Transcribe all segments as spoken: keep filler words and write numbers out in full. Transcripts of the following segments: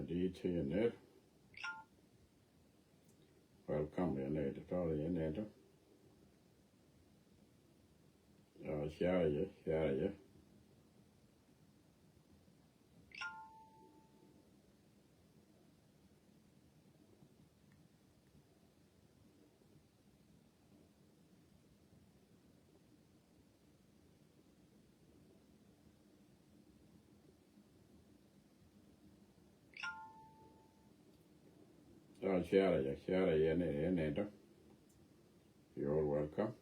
Di ti yɛ ner. Welcome yɛ ner ti tɔri yɛ ner ti. Share yɛ, share yɛ. Share yɛ, share yɛ ni, ni, ni dɔ. You're welcome.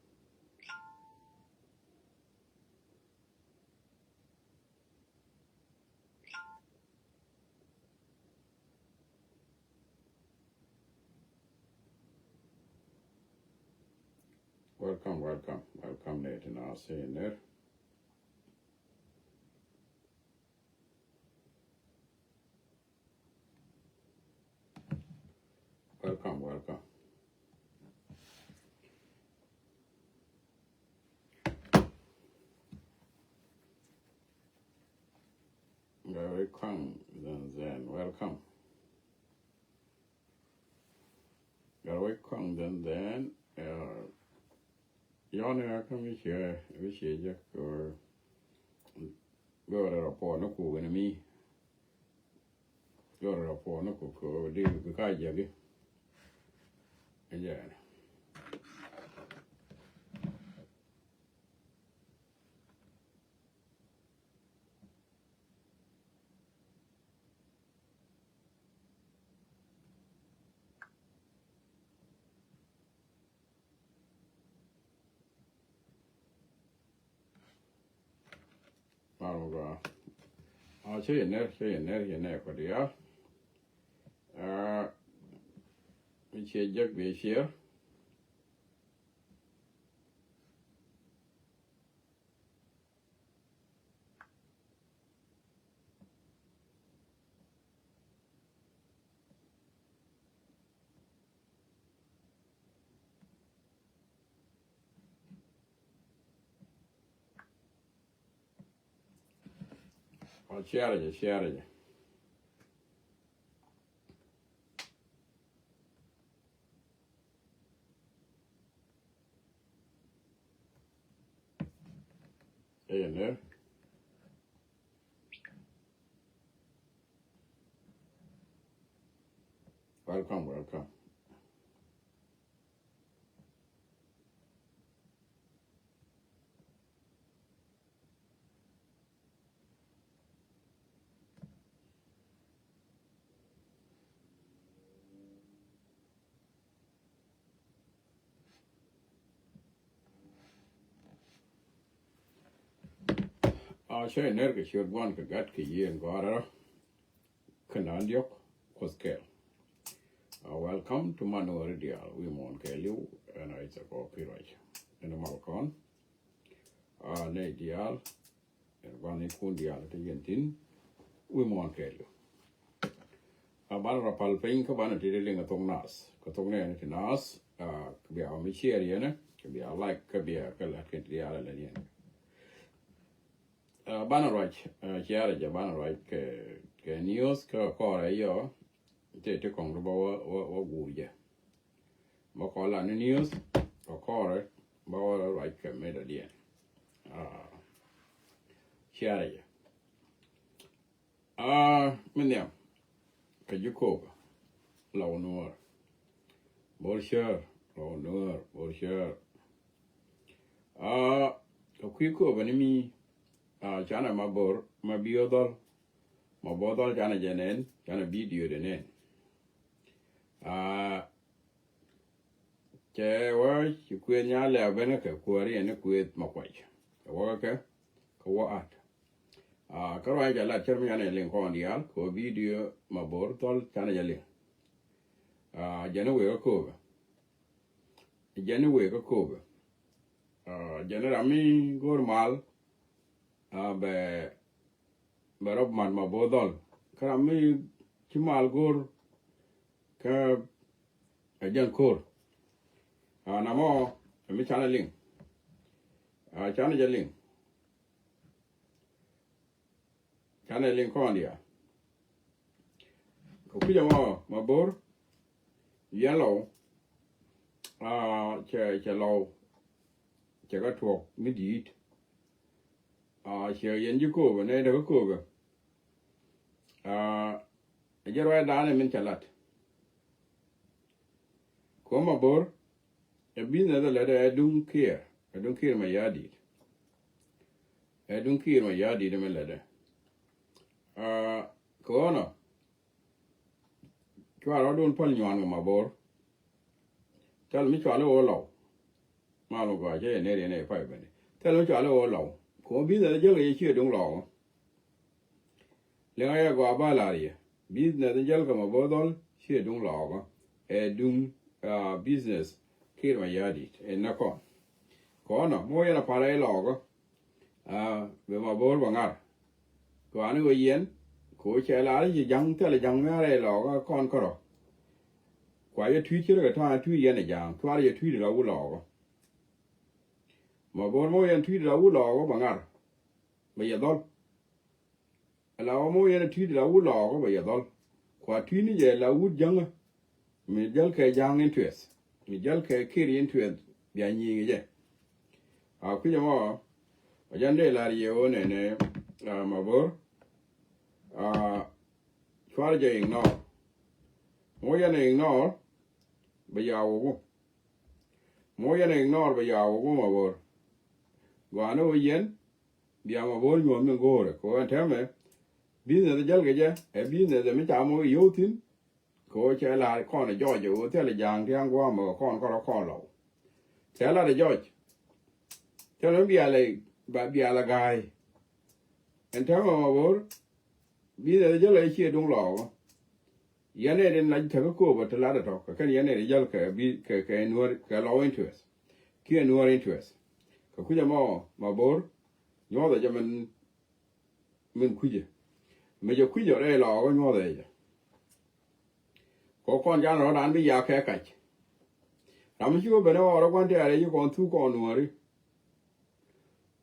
Welcome, welcome, welcome ni ti na si ner. Welcome, welcome. Gari kɔŋ zɛn zɛn, welcome. Gari kɔŋ zɛn zɛn, yɔni a kä mi ciɛ, mi ciɛ jɛ kɛ, gɔrɛ rɔ pɔ ni ku gɛn mi. Gɔrɛ rɔ pɔ ni ku kɛ di bi ka jɛ gi. Jɛ. Mal mɔ gɔaa. Cä yɛ ner, cä yɛ ner, yɛ ner kɔ diaal. Mi ciɛ jek bi ciɛ. Ɔ ciarɛ jɛ, ciarɛ jɛ. Ɛ yɛ nɛ. Welcome, welcome. A cä yɛ ner kɛ ciöt Gua̱n kɛ Gat kɛ Yiëë in Gɔaa Rɛl rɔ. Kɛ naan diɔ̱k Kuoth kɛɛl. Welcome to Manuɔri diaal wi̱i̱ muɔ̱ɔ̱n kɛɛliw. Ɛn a Isaac Ɔɔk Kiruac. Ɛn a mal kɔn. A nɛy diaal. Ɛn gua̱nikun diaal ti yɛn thi̱n wi̱i̱ muɔ̱ɔ̱n kɛɛliw. A banɛ rɔ pal piny kä banɛ ti di liŋ a thok naath kɛ thok nɛɛni ti naath. Kɛ bia mi ciɛɛr yɛnɛ kɛ bia like kɛ bia kɛ lät kɛ diaal a lät yɛn. Banɛ ruac ciɛɛr jɛ banɛ ruac kɛ news kä kɔɔrɛ yɔ. Tëë ti kɔŋ ti bä wä guur jɛ. Bä kɔn la ni news kɛ kɔrɛ bä wä ruac kɛ mëë dɔ̱diɛn. Ciarɛ jɛ. Aa mi nhiam kɛ ji̱ Kööbä la wä nuɔɔr. Bor cäär la wä nuɔɔr bor cäär. Aa kɛ kui̱ Kööbä ni mi. Aa canɛ ma bor ma bi̱i̱ wä dhɔl. Ma bor dhɔl canɛ jɛ nɛn canɛ bidio dɛ nɛn. Aa cɛ wä ci kuëth nya lɛ̈ ben kɛ kuääri ɛn ni kuëth ma kuac. Cɛ wä kɛ kɛ wä at. Aa kä ruac jɛ lat cär mi yan ɛ liŋ kɔn diaal kɛ wä bidio ma bor thɔl canɛ jɛ liŋ. Aa jɛn ni wëë kä Kööbä. Jɛn ni wëë kä Kööbä. Aa jɛn ni ram mi go̱o̱r mal. Aa bɛ bɛ rɔp mat ma bo̱o̱ dhɔl kä ram mi ci mal go̱o̱r. Kä ɛ jɛn ko̱r. Aa namɔ ɛ mi canɛ liŋ. Aa canɛ jɛ liŋ. Canɛ liŋ kɔn diaal. Kui̱c ɛmɔ Mabor, yɛn Lɔw, aa, cɛ, cɛ Lɔw, cɛ kɛ tuɔk mi di̱i̱t. Aa, cɛ yɛn ji̱ Kööbä, nɛ däk kä Kööbä. Aa, ɛ jɛ ruacdan ɛ min cɛ lat. Kɛ ɣöö Mabor, ɛ business ɛ lɛtdɛ ɛ duŋ Kiir, ɛ duŋ Kiir Mayardit. Ɛ duŋ Kiir Mayardit ɛ min lɛtdɛ. Aa, kɛ ɣöö nɔ, cua rɔɔdun päl nyuan kɛ Mabor. Thil mi cɔal i̱ ɣöö Lɔw. Mal mi gɔaa cä yɛ ner yɛn ɛ pay bäni. Thil mi cɔal i̱ ɣöö Lɔw. Kɛ ɣöö business jäl kɛ yɛ ciɛ duŋ Lɔw. Liŋ a yɛ gɔaa ba lar yɛ. Business jäl kɛ Mabor Dhɔl ciɛ duŋ Lɔw. Ɛ duŋ, aa, business Kiir Mayardit. Ɛ nɛ kɔn. Kɔn nɔ, mi wä yɛn a pa̱l rɛy Lɔw. Aa, bɛ Mabor bɛ ŋa̱r. Kɛ ɣöö ani ɣöö yɛn, kɛ ɣöö cɛ lar i̱ ci ja̱ŋ thilɛ ja̱ŋ mi a rɛy Lɔw kɔn kärɔ̱. Kua yɛ tui̱t ce̱tkɛ ta̱a̱ tui̱t yɛn ɛ ja̱a̱ŋ, cuarɛ yɛ tui̱t ɛ la wut Lɔw. Mabor mi wä yɛn tui̱t ɛ la wut Lɔw bɛ ŋa̱r. Bɛ yɛ dhɔl. Ala wä mi wä yɛn tui̱t ɛ la wut Lɔw bɛ yɛ dhɔl. Kua tui̱t ni jɛ la wut jäŋä. Mi jäl kɛ ja̱a̱ŋ interest. Mi jäl kɛ Kiir interest bia nyiŋ jɛ. A kui̱c ɛmɔ, a jɛn dee lar yɛ ɣöö nɛnɛ, aa, Mabor, aa, cuarɛ jɛ ignore. Mi wä yɛn ignore, bɛ ya wä wu. Mi wä yɛn ignore, bɛ ya wä wu Mabor. Gɔaa ni ɣöö yɛn, bia Mabor nyuɔ̱th min go̱o̱rɛ. Kɛ ɣöö ɛn täämɛ, business jäl kɛ jɛ, ɛ business mi ca mɔ yio̱w thi̱n, kɛ ɣöö cɛ la kɔn ɛ jɔc ɛ ɣöö thilɛ ja̱a̱ŋ tia̱a̱ŋ gua̱a̱mɛ kɛ kɔn kärɔ̱ kɔn Lɔw. Cɛ lat ɛ jɔc. Thilɛ mi bia lɛ, ba, bia lɛ ga̱a̱y. Ɛn täämɛ Mabor, business jäl ɛ ciɛ duŋ Lɔw. Yɛn ɛ din la tekä Kööbä ti lat ɛ tɔ̱, kɛ kɛn yɛn ɛ di jäl kɛ bi, kɛ, kɛ Nuäär, kɛ Lɔw interest. Kiɛ Nuäär interest. Kɛ kui̱c ɛmɔ Mabor, nyuɔ̱thɛ jɛ min, min kui̱cɛ. Mi jɛ kui̱cɛ rɛy Lɔw nyuɔ̱thɛ jɛ. Kɛ kɔn jan rɔ̱dan bi ya kɛ kac. Ram mi ci wä ben ɛ ɣɔr ɛ gua̱n tɛɛr ɛ ci kɔn thuk kɔn Nuääri.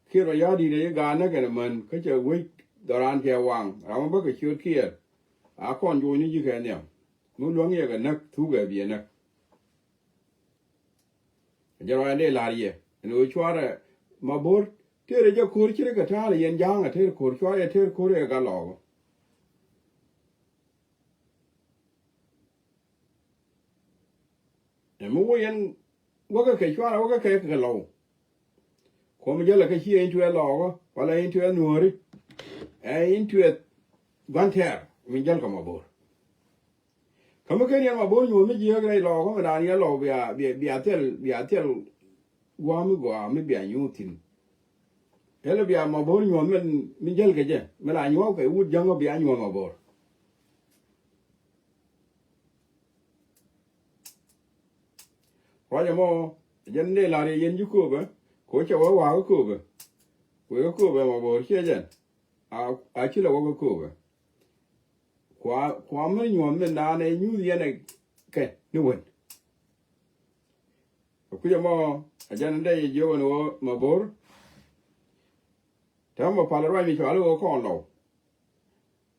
Kiir Mayardit ɛ ci gaat näk kɛn män kä cɛ wec dhɔran cɛ waŋ. Ram mi bä kɛ ciöt Kiir. A kɔn juɔ̱cni ji̱ kɛ nhiam. Mi luäŋ yɛ kɛ näk thuk ɛ biɛ näk. Jɛ rɔy ɛn dee la̱r yɛ ɛn ɣöö cuarɛ Mabor tëërɛ jɛ ko̱r ci ri kɛ ta̱a̱lɛ yɛn ja̱a̱ŋ a tëër ko̱r cuarɛ yɛ tëër ko̱r yɛ gat Lɔw. Ɛ mi wä yɛn wäkä kɛ cuarɛ wäkä kɛ kɛ Lɔw. Kuɔm jäl ɛ kä ci ɛn tuɛth Lɔw wala ɛn tuɛth Nuääri. Ɛ ɛn tuɛth gua̱n tɛɛr mi jäl kɛ Mabor. Kä mi ken yɛn Mabor nyuɔ̱th mi jiääk rɛy Lɔw kä mi raan yɛn Lɔw bia, bia, bia thil, bia thil gua̱a̱ mi gɔaa mi bia nyuɔ̱th thi̱n. Thilɛ bia Mabor nyuɔ̱th min, mi jäl kɛ jɛ mi la nyuɔ̱th kɛ wut jäŋä bia nyuɔ̱th Mabor. Ruac ɛmɔ, jɛn dee la̱r yɛ yɛn ji̱ Kööbä, kɛ ɣöö cɛ wä wa̱a̱ kä Kööbä. Wëë kä Kööbä Mabor ciɛ jɛn. A, a ci lɛ wä kä Kööbä. Kua, kua mi nyuɔ̱th min naan ɛ nyuuth yɛn ɛ kɛ ni wen. Ɛ kui̱c ɛmɔ, a jɛn in dee yɛ jiök ɛn ɣöö Mabor. Täämɛ pal ruac mi cɔal i̱ ɣöö kɔn Lɔw.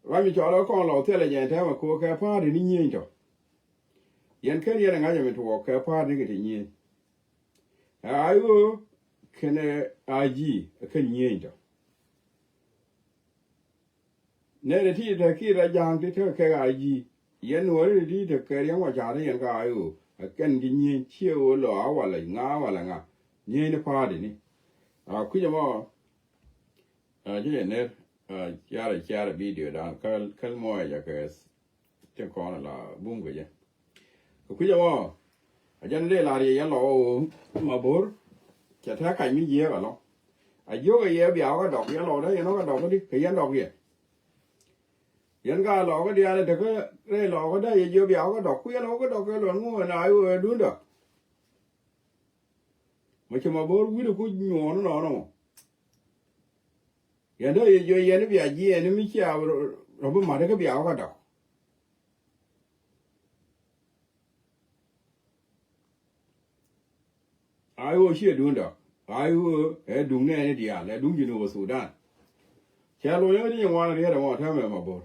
Ruac mi cɔal i̱ ɣöö kɔn Lɔw thilɛ jɛ ɛn täämɛ kɛ ɣöö kɛ pa̱a̱t in i̱ nyieny tɔ. Yɛn ken yɛn ɛ ŋa̱c ɛmɛ tuɔɔk kɛ pa̱a̱t ni kɛ ti nyieny. Ɛ a i̱ ɣöö kɛnɛ a ji̱ ɛ kɛn nyieny tɔ. Nɛy ti ti te Kiir a ja̱a̱ŋ ti te kɛ a ji̱. Yɛn Nuääri ti ti te kɛ riɛŋ wa ca̱a̱r yɛn ka a i̱ ɣöö ɛ kɛn ti nyieny ciɛ ɣöö lɔ a walɛ ŋa walɛ ŋa. Nyieny ni pa̱a̱t ini. A kui̱c ɛmɔ. A ji̱ yɛ ner. A ciarɛ ciarɛ video dan käl käl mɔɔyɛ jɛ kɛ. Tin kɔn la bum kɛ jɛ. Kɛ kui̱c ɛmɔ. A jɛn dee lar yɛ yɛn Lɔw ɣöö Mabor. Cɛ tɛ̈ kac mi jiääk alɔ. A jiök ɛ yɛ bia wä kɛ dɔk yɛn Lɔw dee yɛn wä kɛ dɔk kädi kɛ yɛn dɔk yɛ. Yɛn ka Lɔw kä diaal ɛ tekä rɛy Lɔw kä dee yɛ jiök bia wä kɛ dɔk ku yɛn wä kɛ dɔk kɛ luɔn ŋu ɛn a i̱ ɣöö ɛ duundä. Mɛ ci Mabor wi̱cdɛ ku nyuɔɔn inɔnɔ mɔ. Yɛn dee yɛ jiök yɛn i̱ bia jiɛɛn i̱ mi cia rɔ bi ma̱t i̱ kä bia wä kɛ dɔk. A i̱ ɣöö ciɛ duŋdä a i̱ ɣöö ɛ duŋ nɛɛni diaal ɛ duŋ Jinub Sudan. Cɛ loc ɣän i̱ ŋuan riet ɛmɔ täämɛ Mabor.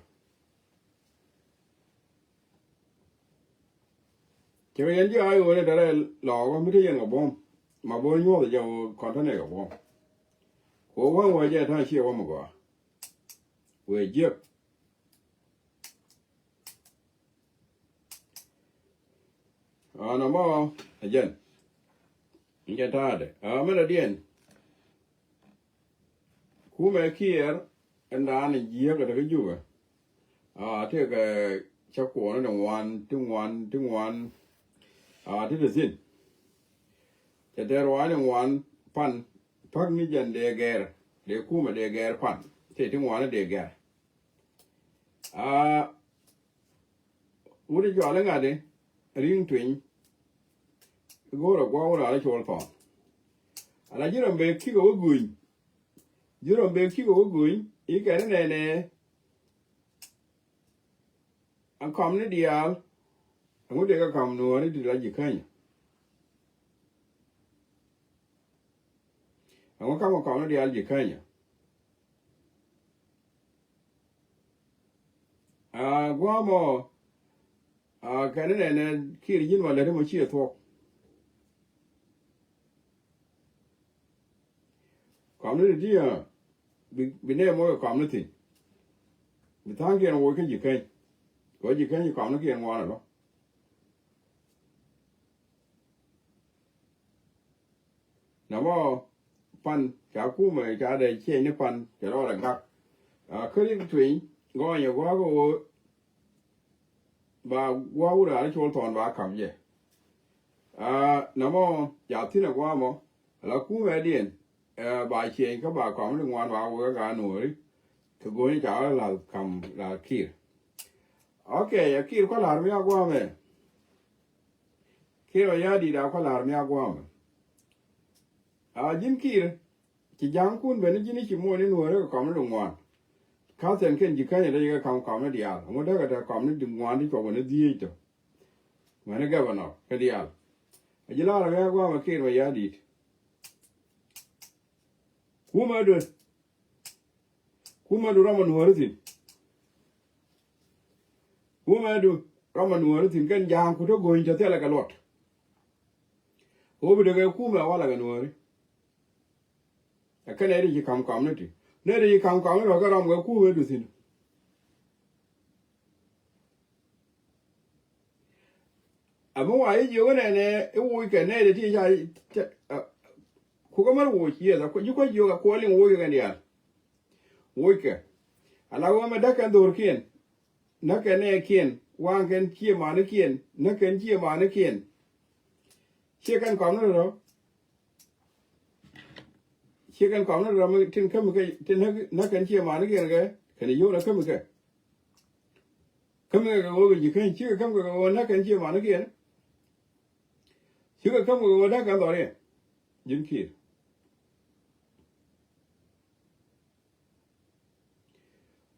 Cɛ kɛ yɛn ji̱ a ɣöö ni tɛrɛ lɔɔk mi te yɛn kɛ buɔ̱m. Ma bo̱o̱r nyuɔ̱th jɛ ɣöö kɔn tɔ̱ nɛy kɛ buɔ̱m. Kɛ ɣöö wäŋ wee jɛ ta̱a̱ ciɛ wä mi gɔaa. Wëë jiäk. Aa, nɔmɔ ɛ jɛn. Jɛn ta̱a̱dɛ. Aa, mɛn ɛ diɛn. Kumɛ Kiir ɛn raan jiäk ɛ te kä Jubɛ. Aa, tëëkɛ cä kuɔn ni ŋuan, ti ŋuan, ti ŋuan. Aa, ti te thi̱n. Cɛ tɛr ruaacni ŋuan pan, päk ni jɛn dee gɛr, dee kumɛ dee gɛr pan, tëë ti ŋuan dee gɛr. Aa, wut i̱ cɔal iŋa̱t i̱ ri̱ŋ tuiny, i̱ go̱o̱rɛ gua̱a̱k wut raan i̱ cɔl thɔn. Ala ji̱ rɔm bee ki̱kɛ wä guny, ji̱ rɔm bee ki̱kɛ wä guny, i̱ kɛn i̱ nɛnɛ, ɛn kɔm ni diaal, ɛŋu dee kɛ kɔm nuɔ̱ɔ̱ri ti la ji̱ känyä. Ɛŋu ka̱m kɛ kɔm ni diaal ji̱ känyä. Aa, gua̱a̱mɔ, aa, kɛn inɛnɛ Kiir ji̱n ma lät imɔ ciɛ thuɔ̱k. Kɔm ni ti ti, aa, bi, bi nɛ mɔ kɛ kɔm ni thi̱n. Bi tha̱a̱ŋkiɛn woc kä ji̱ käny. Kɛ ji̱ käny kɔm ni kiɛn ŋuan ɛlɔ. Nɔmɔ pan ca kumɛ ca dee ciɛny ni pan cɛ rɔɔdɛ gak. Aa, kä rik tueny gɔɔnyɛ gua̱a̱k ɣöö ba gua̱a̱k wut raan col thɔn ba ka̱m jɛ. Aa, nɔmɔ ca thi̱n ɛ gua̱a̱mɔ ala kumɛ diɛn, aa, ba ciɛny kä ba kɔm ni ŋuan ba wek a nuɔ̱ɔ̱ri. Kɛ go̱o̱nyɛ ca wä la̱th ka̱m la Kiir. Ok, a Kiir kɔ la̱r mi a gua̱a̱mɛ. Kiir ɔ ya̱a̱ di̱i̱t a kɔ la̱r mi a gua̱a̱mɛ. A ji̱n Kiir, ci ja̱a̱ŋkun ben ni ji̱n i̱ ci muɔ̱ɔ̱n in wääri kɛ kɔmni ti ŋuan. Ka̱thɛn kɛn ji̱ känyɛ dee ji̱ kɛ ka̱m kɔmni diaal. Ŋut dee kɛ te kɔmni ti ŋuan ti cuɔp kɛ ni dhieec tɔ. Mɛni gɛvɛnɔ kɛ diaal. A ji̱ la̱r a ŋɛ̈ɛ̈ gua̱a̱mɛ Kiir mɛ ya̱a̱ di̱i̱t. Kumɛ duet. Kumɛ du rɔmɔ nuɔ̱ɔ̱ri thi̱n. Kumɛ du rɔmɔ nuɔ̱ɔ̱ri thi̱n kɛn ja̱a̱ŋ ku te go̱o̱ny te thilɛ kɛ luɔt. Ɣöö bi dee kɛ kumɛ walɛ kɛ nuɔ̱ɔ̱ri. Ɛ kɛn ɛ di ci ka̱m kɔmni ti. Nɛ di ci ka̱m kɔmni rɔ kɛ rɔm kɛ kumɛ du thi̱n. Ɛmɛ wa i̱ jiök inɛnɛ i̱ woc kɛ nɛy ti ti ca, ca, ɛ, kukɛ mär woc, yes, ji̱ kua̱c jiök ɛ kuɔl liŋ woc kɛ kɛn diaal. Woc kɛ. Ala wä mɛ däk kɛn dho̱rkiɛn. Näk kɛn nɛɛkiɛn, waŋ kɛn ciëmanikiɛn, näk kɛn ciëmanikiɛn. Ciɛ kɛn kɔmni rɔ. Ciɛ kɛn kɔmni rɔ mi tin kämi kɛ, tin näk, näk kɛn ciëmanikiɛn kɛ, kɛn yio̱w na kämi kɛ. Käm kɛ kɛ ɣöö kɛ ji̱ käny, cikɛ käm kɛ kɛ ɣöö näk kɛn ciëmanikiɛn. Cikɛ käm kɛ kɛ ɣöö näk kɛn dhɔriɛn. Ji̱n Kiir.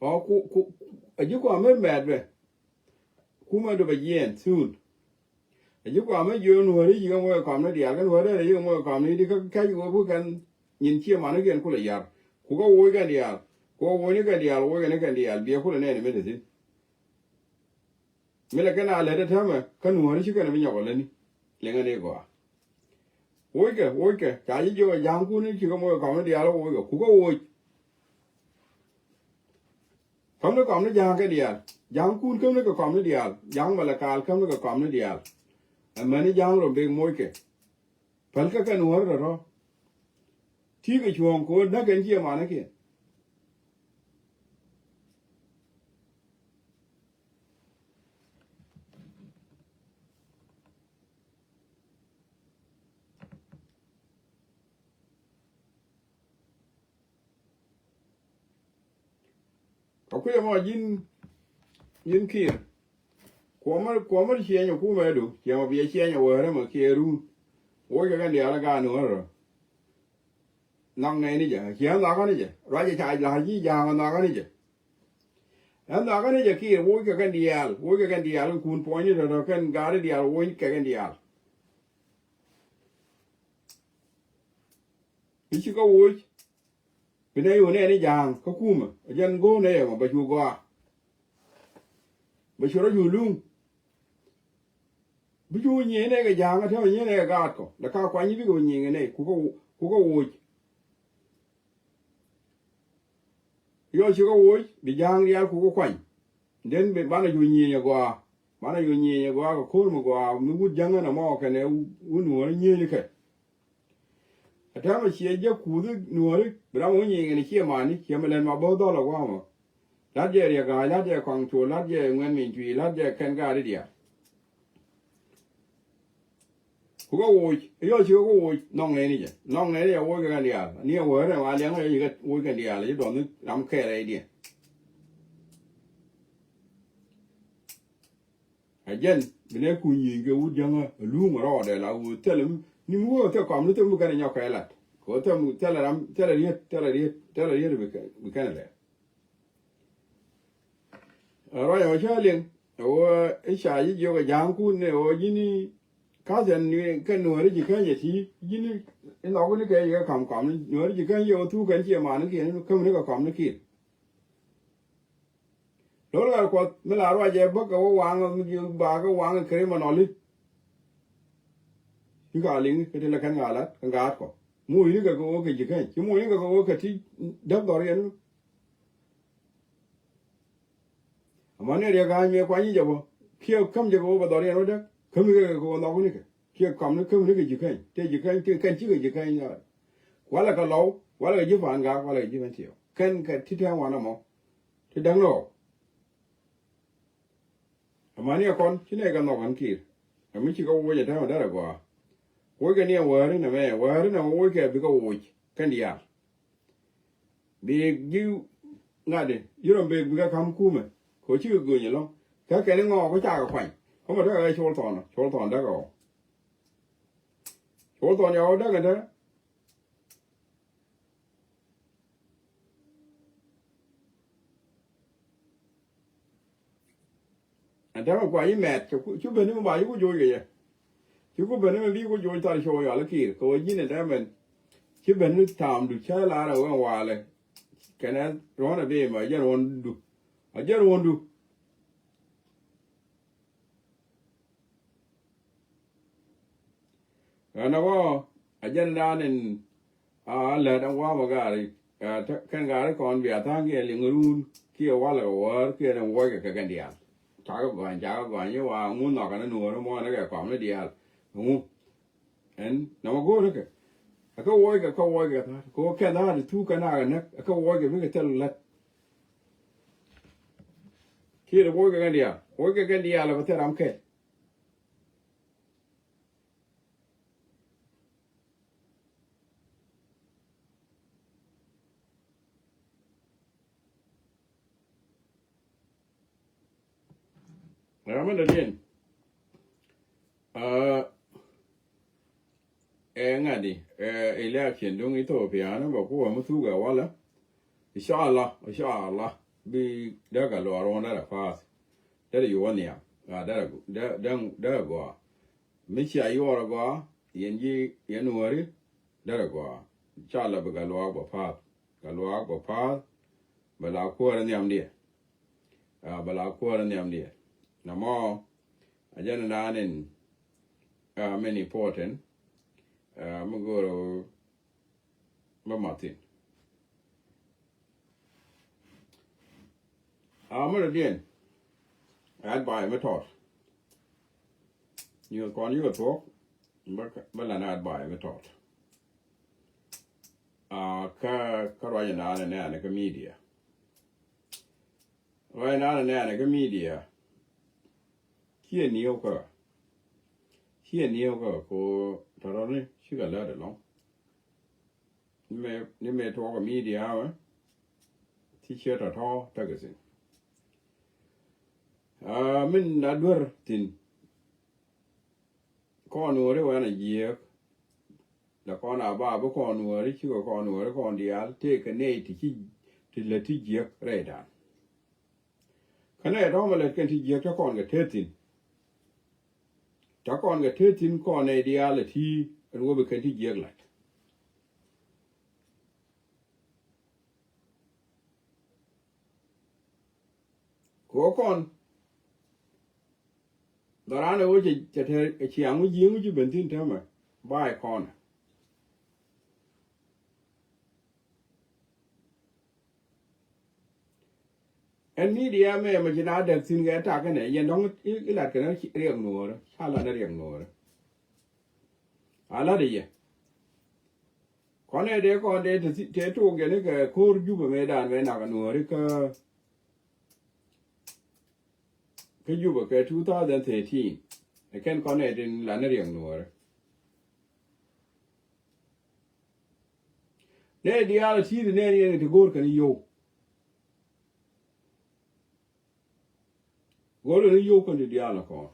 Ɔ ku, ku, a ji̱ kua mɛr mɛɛt bɛ. Kumɛ du bɛ jiɛɛn thun. A ji̱ kua mɛ jiöön nuɔ̱ɔ̱ri ji̱ kɛ muɔc kɔamni diaal, kɛn wä rɛl a ji̱ kɛ muɔc kɔamni di kä kɛc wä buk kɛn nyin ciëmanikiɛn kulɛ yar. Ku kä woc kɛn diaal. Ku kä woc ni kɛn diaal, woc kɛn ni kɛn diaal. Biɛ kulɛ nɛɛni mi te thi̱n. Mi lɛ kɛn a lät ɛ täämɛ, kä nuɔ̱ɔ̱ri ci kɛn bi nyɔk ɛ lätni. Liŋɛ ni gɔaa. Wockɛ, wockɛ, ca ji̱ jiök ɛ ja̱a̱ŋkun i̱ cikɛ moc kɛ kɔmni diaal, wockɛ, kukä woc. Kämni kɔmni ja̱a̱ŋ kɛ diaal. Ja̱a̱ŋkun kämni kɛ kɔmni diaal. Ja̱a̱ŋ Malakal kämni kɛ kɔmni diaal. Amäni ja̱a̱ŋ rɔ bek mockɛ. Pälkɛ kɛ nuɔ̱ɔ̱ri tɔ̱tɔ̱. Ti̱i̱ kɛ cuɔ̱ɔ̱ŋ ko̱o̱r näk kɛn ciëmanikiɛn. Kä kui̱ ɛmɔ ji̱n, ji̱n Kiir. Kuɔmä, kuɔmä ciɛny ɛ kumɛdu, ciɛmɔ biɛ ciɛny ɛ wäärä mɛ kiɛ run. Woc kɛ kɛn diaal ɛ gaat ni wä rɔ. Nhɔk nɛy ni jɛ, ciɛ nhɔkä ni jɛ. Ruacɛ ca la ji̱ ja̱a̱ŋ nhɔkä ni jɛ. Ɛn nhɔkä ni jɛ Kiir, woc kɛ kɛn diaal, woc kɛ kɛn diaal, kɛ kun puɔ̱nyni tɔ̱tɔ̱ kɛn gaat ni diaal, woc kɛ kɛn diaal. I̱ ci kä woc. Bi nɛy ɣöö nɛɛni ja̱a̱ŋ kä kumɛ ɛ jɛn go̱o̱r nɛy ɛmɔ bɛ cu gɔaa. Bɛ cu rɔ cu luŋ. Bi cu nyieenɛ kɛ ja̱a̱ŋ a tɛmɛ nyieenɛ kɛ gaat kɔ. Lɛ ka kuany bikɛ wä nyieenɛ nɛy, ku kä, ku kä woc. Yɔ ci kä woc, bi ja̱a̱ŋ diaal ku kä kuany. Den bi, banɛ cu nyieenɛ gɔaa. Banɛ cu nyieenɛ gɔaa kɛ ko̱r mi gɔaa, mi wut jäŋä nɔmɔ kɛnɛ wut nuɔ̱ɔ̱rä nyieenɛ kɛ. A täämɛ ciɛ jɛ kuuth nuɔ̱ɔ̱ri, bi ram wä nyiŋ in ciɛ mani, ciɛ mi lɛn ma bo̱o̱th dhɔl a gua̱a̱mä. La̱t jɛ Riɛk Ga̱a̱c, la̱t jɛ Kɔaŋ Cuɔl, la̱t jɛ Ŋuɛn Miny Cui̱, la̱t jɛ kɛn gaat i̱ diaal. Ku kä woc, yɔ ci kä woc, nhɔk nɛni jɛ. Nhɔk nɛni jɛ woc kɛ kɛn diaal. Ni ɛ wee rɛm a liɛŋ rɛ ci kä woc kɛn diaal, ci duɔth ni ram kɛɛl rɛydiɛn. A jɛn bi nɛ kuny yiëëny kɛ wut jäŋä a luuŋ a rɔɔdɛ la wut thilɛ ni mi wee thil kɔm ni thil mi kɛn a nyɔk kɛ lat. Kɛ wut thil mi thilɛ ram thilɛ riet thilɛ riet thilɛ riet bi kɛn, bi kɛn a lɛ. A ruac a wä cä liŋ a wä i̱ ca ji̱ jiök a ja̱a̱ŋ kun ni a wä ji̱ni ka̱th ɛn ni kɛ nuääri ji̱ käny a ti ji̱ni i̱ nhɔk ni kɛ ji̱ kɛ kam kɔm ni nuääri ji̱ käny ji̱ a wä thuk kɛn ci a man ni kiɛn käm ni kɛ kɔm ni kiɛn. Lo̱l ɣar kuɔth mi la ruacɛ bäk kɛ wä waŋ mi ji̱ ba kɛ waŋ kɛ criminal i̱. Ci ka liŋ kä ti lɛ kɛn ŋa̱ lat kɛ ŋa̱a̱t kɔ. Muc ni kɛ kɛ wä kɛ ji̱ käny ci muc ni kɛ kɛ wä kɛ ti däk dhɔr yɛn. Amäni riɛk ɣa̱a̱ny mëë kuany jɛ bä kiɛ käm jɛ kɛ wä bɛ dhɔr yɛn wä däk käm ni kɛ kɛ wä nhɔk ni kɛ kiɛ kɔm ni käm ni kɛ ji̱ käny tëë ji̱ käny tëë kɛn cikɛ ji̱ käny. Walɛ kɛ lɔw walɛ kɛ ji̱ pa̱a̱n gaak walɛ kɛ ji̱ mɛn tiɛw kɛn kɛ ti tɛ̈ɛ̈ŋ wanɛ mɔ. Ti däŋ ni ɣɔw. Amäni ɛ kɔn ci nɛy kɛ nhɔk ɣän kiir. Ɛ mi ci kɛ woc ɛ täämɛ derɛ gɔaa. Woc kɛ ni ɛ wäri nɛ mɛ wäri nɛ mɛ woc kɛ bikɛ woc kɛn diaal. Bi ji̱ ŋa̱t di yirɔm bek bikɛ ka̱m kumɛ. Kɛ cikɛ göny ɛlɔ̱ŋ kä kɛn iŋɔɔk kä cakɛ kuany. Kä mɛ tekɛ kɛ col thɔn col thɔn däk ɛ ɣɔw. Col thɔn ya ɣɔw däk ɛ te. Ɛn täämɛ kua yi mɛt cu ben ni mi ba yi ku joc kɛ yɛ. Ci ku ben ni mi bi ku joc thar col yɔal kiir kɛ wä ji̱n ɛn täämɛ. Ci ben ni thaamdu cä lar ɛ wä walɛ. Kɛnɛ ruɔ̱n ɛ bi mɛ a jɛn ruɔ̱ndu a jɛn ruɔ̱ndu. Ɣän ɛ ɣɔɔ a jɛn dan in a lät ɛn gua̱a̱mä gaari. Kɛn gaari kɔn bia tha̱a̱ŋ kiɛ liŋ ruun kiɛ walɛ kɛ wäär kiɛ ni wuɔckɛ kɛ kɛn diaal. Cakɛ gɔany cakɛ gɔany i̱ wa ŋu nhɔkɛ ni nuɔ̱ɔ̱ri muɔ̱ɔ̱n ni kɛ kɔam ni diaal. Ŋu ɛn nɔmɔ go̱o̱r ni kɛ. Ɛ kɛ wuɔckɛ kɛ wuɔckɛ tha̱a̱t kɛ wä kɛn tha̱a̱t thuk kɛ naak ɛ näk ɛ kɛ wuɔckɛ bikɛ thil lät. Kiɛ ni wuɔckɛ kɛn diaal wuɔckɛ kɛn diaal ɛ bɛ thil ram kɛl. Ram mi dɔ̱diɛn ɛ ŋa̱di ɛ election duŋ Ethiopia ni bɛ kuwä mi thuk ɛ walɛ. Inshallah inshallah bi dee kɛ luɔr wun dee rɛ path. Dee rɛ yuwä nhiam a dee rɛ dee dee gɔaa. Mi cia yuɔr ɛ gɔaa yɛn ji̱ yɛn wäri dee rɛ gɔaa. Inshallah bi kɛ luɔr bɛ path. Kɛ luaak bɛ pa̱a̱th bɛ la kuäärä nhiamdiɛ. Bɛ la kuäärä nhiamdiɛ. Nɔmɔ a jɛn naan in a min important. Mi go̱o̱rä bä mathin. A mi rɔ diɛn. Advice mi tɔt. Nyuɔth kɔn yikɛ thuɔ̱k bä lan advice mi tɔt. Kä kä ruac in daanɛ nɛɛnɛ kä media. Ruac in daanɛ nɛɛnɛ kä media. Ciɛ nieu kä ciɛ nieu kä ko tɔrɔni cikɛ lät ɛlɔŋ. Ni mëë tuɔɔk ɛ media mɛ ti ciɛ tɔ̱tɔ̱ tekɛ thi̱n. Min a duer thi̱n. Kɔn wääri wɛn a jiääk. La kɔn a ba bi kɔn wääri cikɛ kɔn wääri kɔn diaal tëëkɛ nɛy ti ci ti lät ti jiääk rɛydan. Kä nɛy tɔ̱mɛ lät kɛn ti jiääk te kɔn kɛ te thi̱n. Te kɔn kɛ te thi̱n kɔn nɛy diaal ɛ ti ɛn wä bi kɛn ti jiääk la̱t. Kɛ ɣöö kɔn Dhɔran ɛ ɣöö cɛ, cɛ te ciaŋ wä ji̱ ŋu ji̱ ben thi̱n täämɛ. Ba̱a̱ ɛ kɔn. Ɛn media mɛ mɛ ci na dɛk thi̱n kɛ tak kɛnɛ yɛn dɔ̱ŋ i̱, i̱ lat kɛnɛ riɛk nuɔɔrä. Ca lat ni riɛk nuɔɔrä. A lat i̱ yɛ. Kɔn ɛ dee kɔn dee te thi-, te tok jɛ ni kɛ ko̱r Jubɛ mëë dan mɛ nak nuɔɔri kä, kä Jubɛ kɛ two thousand thirteen. Ɛ kɛn kɔn ɛ tin la ni riɛk nuɔɔri. Nɛ diaal a ti̱i̱t nɛ ni ɛn ti go̱o̱r kɛn yio̱w. Go̱o̱r kɛn yio̱w kɛn ti diaal a kɔn.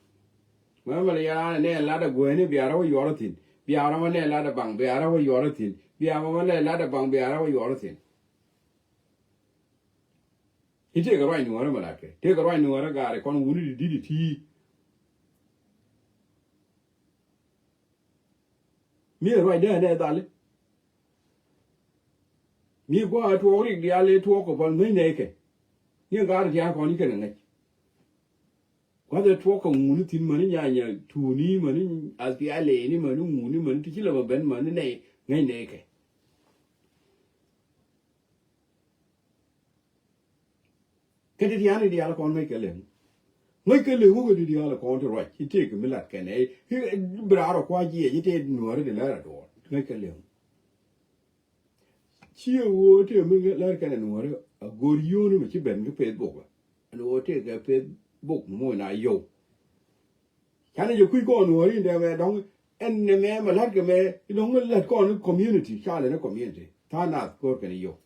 Mɛ mɛ la ya nɛ lat a guɛni bia rɛ wä yuɔr a thi̱n. Bia rɛ wä nɛ lat a baŋ bia rɛ wä yuɔr a thi̱n. Bia mɛ mɛ nɛ lat a baŋ bia rɛ wä yuɔr a thi̱n. I̱ tëëkɛ ruac nuɔ̱ɔ̱rä mɛ latkɛ tëëkɛ ruac nuɔ̱ɔ̱rä gaari kɔn wuni di di̱t i̱ ti̱i̱. Mi ɛ ruac dee ɛ nɛ dhali. Mi gua̱a̱ tuɔɔk rik diaal i̱ tuɔɔk kɛ pal ŋäc nɛy kɛ. Ni ɛ gaari tia̱a̱ŋ kɔn i̱ kɛn ɛ ŋäc. Kua̱th ɛ tuɔk kɛ ŋuni thi̱n mäni nyanya tuuni mäni aspialeni mäni ŋuni mäni ti ci lɛ bä ben mäni nɛy ŋäc nɛy kɛ. Kɛ ti tiani diaal kɔn ŋäc kɛ lem. Ŋäc kɛ lem wä kɛ ti diaal kɔn ti ruac ci tëëk mi lat kɛn ɛ bi raar ɔ kua̱c jiɛc ci tëë nuɔ̱ɔ̱ri ti lɛr a duɔɔr ŋäc kɛ lem. Ciɛ ɣöö tëë mi lär kɛn ɛ nuɔ̱ɔ̱ri a go̱o̱r yio̱o̱ni mi ci ben kä Facebook. Ɛn ɣöö tëë kɛ Facebook moc na yio̱w. Canɛ jɛ kui̱ kɔn nuɔ̱ɔ̱ri in dee mɛ dɔ̱ŋ ɛn nɛ mɛ mɛ la̱t kɛ mɛ dɔ̱ŋ mɛ la̱t kɔn ni community ca lɛ ni community tha̱a̱ŋ naath ko̱r kɛn yio̱w.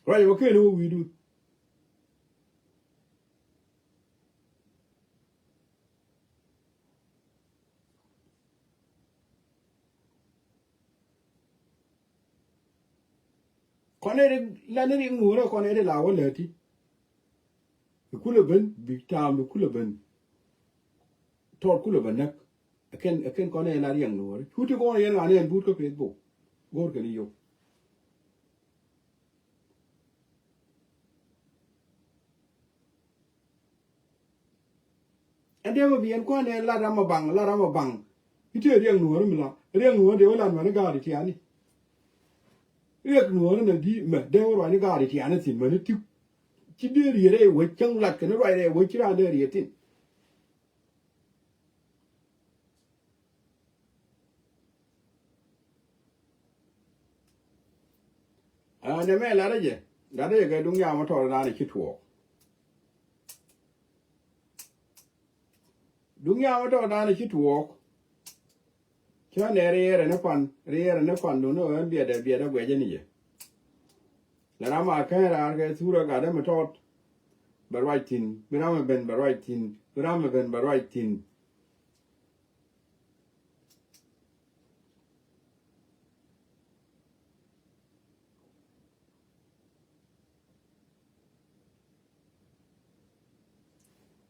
Ruac ɛ mɛ ken wä wi̱i̱du. Kɔn ɛ ri la ni ri ŋuurä kɔn ɛ ri la wä lɛ ti. Bi kulɛ ben bi taam bi kulɛ ben. Tɔɔt kulɛ ben näk. Ɛ kɛn ɛ kɛn kɔn ɛ la riɛŋ nuɔɔri cu ti kɔn ɛ yɛn ŋa̱ni ɛn buut kä Facebook. Go̱o̱r kɛn i̱ yio̱w. Ɛn dee mɛ bi ɛn kuan ɛ la ram ɛ baŋ la ram ɛ baŋ. I̱ tëë riɛŋ nuɔɔri mi la riɛŋ nuɔɔri dee wä la nuɔɔri gaari tiani. Riɛk nuɔɔri na di mɛ dee wä ruacni gaari tiani thi̱n mäni ti. Ci dee riet rɛy wec cäŋ lat kɛn ruac rɛy wec ci raan dee riet thi̱n. Aa, nɛ mɛ latdä jɛ latdä jɛ kɛ duŋ nyam ɔ tɔr naan ci tuɔɔk. Duŋ nyam ɔ tɔr naan ci tuɔɔk. Cä nɛ riɛɛrɛ ni pan riɛɛrɛ ni pan dun ɣän biɛtdɛ biɛtdɛ guɛcä ni jɛ. Lɛ ram a kɛn raar kɛ thurä gatdä mi tɔt. Bɛ ruac thi̱n bi ram ɛ ben bɛ ruac thi̱n bi ram ɛ ben bɛ ruac thi̱n.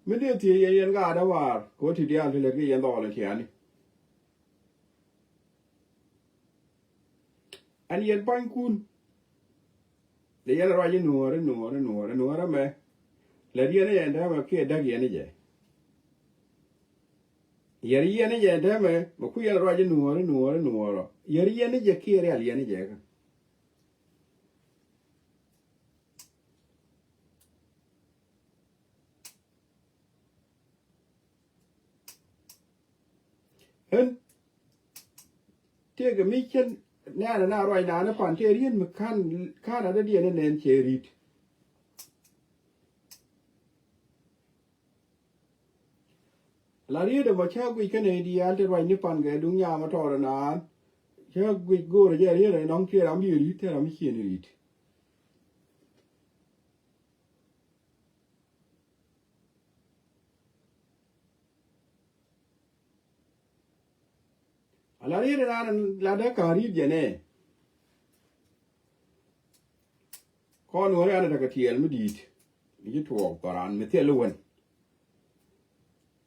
Mi dee thiec yɛn yɛn gaat ɛ waar kɛ wä ti diaal ti lät ki yɛn dhɔɔl in tiani. Ɛn yɛn pua̱nykun. Lɛ yɛn ruac i̱ nuɔɔr i̱ nuɔɔr i̱ nuɔɔr i̱ nuɔɔr ɛmɛ. Lät yɛn i̱ yɛn täämɛ kiɛ däk yɛn i̱ jɛ. Yɛr yɛn i̱ jɛ täämɛ mɛ ku yɛn ruac i̱ nuɔɔr i̱ nuɔɔr i̱ nuɔɔr ɔ. Yɛr yɛn i̱ jɛ kiɛ rial yɛn i̱ jɛ kä. Ɣän tëëkɛ mi cän nɛ̈ɛ̈nɛ na ruac naan ɛ pan tëë riet mi ka̱n ka̱n adädiɛn ɛ nɛn cɛ ri̱t. La riet ɛmɔ cä guic kä nɛy diaal ti ruac ni pan kɛ duŋ nyam ɛ tɔɔr ɛnaan. Cä guic go̱o̱rɛ jɛ riet ɛnɔŋ tëë ram bi ri̱t tëë ram bi cien ri̱t. Ala riet ɛnaan la dee ka̱n riet jɛ nɛ. Kɔn nuɔ̱ɔ̱ri an tekɛ tiɛɛl mi di̱i̱t. Mi ci tuɔɔk kɔran mi thil iwen.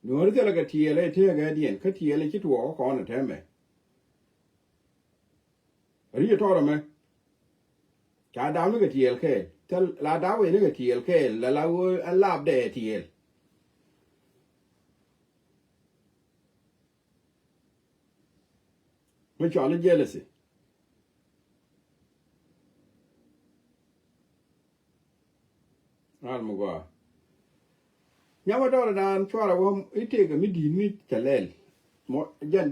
Nuɔ̱ɔ̱ri thilɛ kɛ tiɛɛl ɛ tëëkɛ diɛn kä tiɛɛl ci tuɔɔk kɔn ɛ tɛmɛ. Riet tɔɔr ɛmɛ. Ca dam ni kɛ tiɛɛl kɛɛl thil la dam wee ni kɛ tiɛɛl kɛɛl la la wee ɛn lap dɛ tiɛɛl. Cɔal i̱ jealousy. Ral mi gɔaa. Nyam a dɔr dan cuarɛ wä i̱ tëëkɛ mi di̱i̱t mi cɛ lɛl. Mɔ jɛn,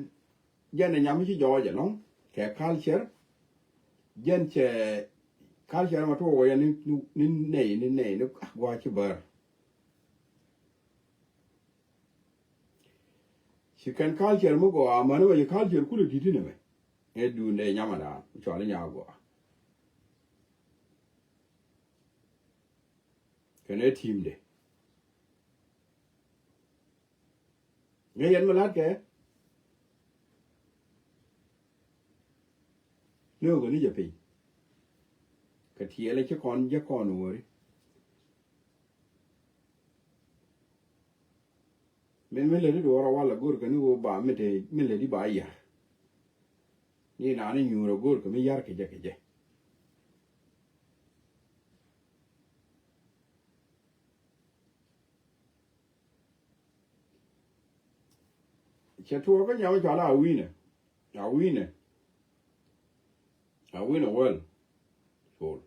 jɛn ɛ nyam mi ci jɔɔc ɛlɔ̱ŋ kɛ culture. Jɛn cɛ culture ma tuɔɔk wä yɛ ni, ni, ni nɛy, ni nɛy, ni, ah, gua̱a̱ ci bär. Ci kɛn culture mi gɔaa amäni wä ci culture kulɛ di̱t inɛ mɛ. Ɛ duundɛ nyam a dan cuarɛ nya gɔaa. Kɛn ɛ ti̱i̱mdɛ. Ŋäc yɛn mi la̱tkɛ. Nöökɛ ni jɛ piny. Kɛ tiɛɛlɛ ci kɔn jɛ kɔn wääri. Min mi läti duɔ̱ɔ̱r a wal a go̱rkɛ ni ɣöö ba mi te mi läti ba yär. Ni naan i̱ nyuur a go̱rkɛ mi yär kɛ jɛ kɛ jɛ. Cɛ tuɔɔk kä nyam cɔal a wi̱nɛ. A wi̱nɛ. A wi̱nɛ wäl. Col.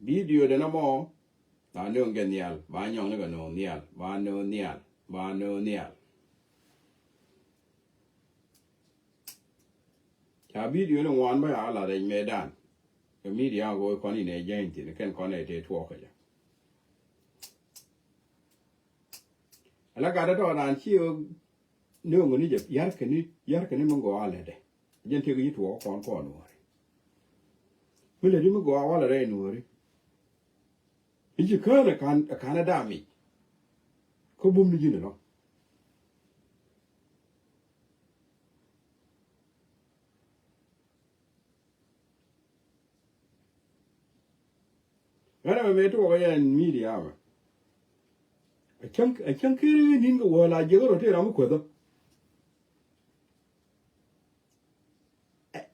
Bidio denɛ mɔ. Ba nööŋ kɛ nhial. Ba nyɔŋni kɛ nööŋ nhial. Ba nööŋ nhial. Ba nööŋ nhial. Ca bidio ni ŋuan bä ya la rɛc mëëdan. Kɛ midia ɣöö kɔn inɛ jɛny thi̱n kɛn kɔn ɛ tëë tuɔɔk kɛ jɛ. Ala gat ɛ tɔɔdan ci ɣöö nööŋ ni jɛ yar kɛ ni, yar kɛ ni mi gɔaa lɛtdɛ. Jɛn tëëk yi tuɔɔk kɔn kɔn nuɔɔri. Mi läti mi gɔaa walɛ rɛy nuɔɔri. I̱ ci kään ɛ ka̱n, ɛ ka̱n ɛ damic. Kä bum ni ji̱n ɛlɔ̱ŋ. Ɣän ɛmɛ mëë tuɔɔk ɛ yɛn midia mɛ. A cäŋ, a cäŋ keri ɣän ni̱n kɛ wäl a jiɛk rɔ tëë ram mi kuäthä.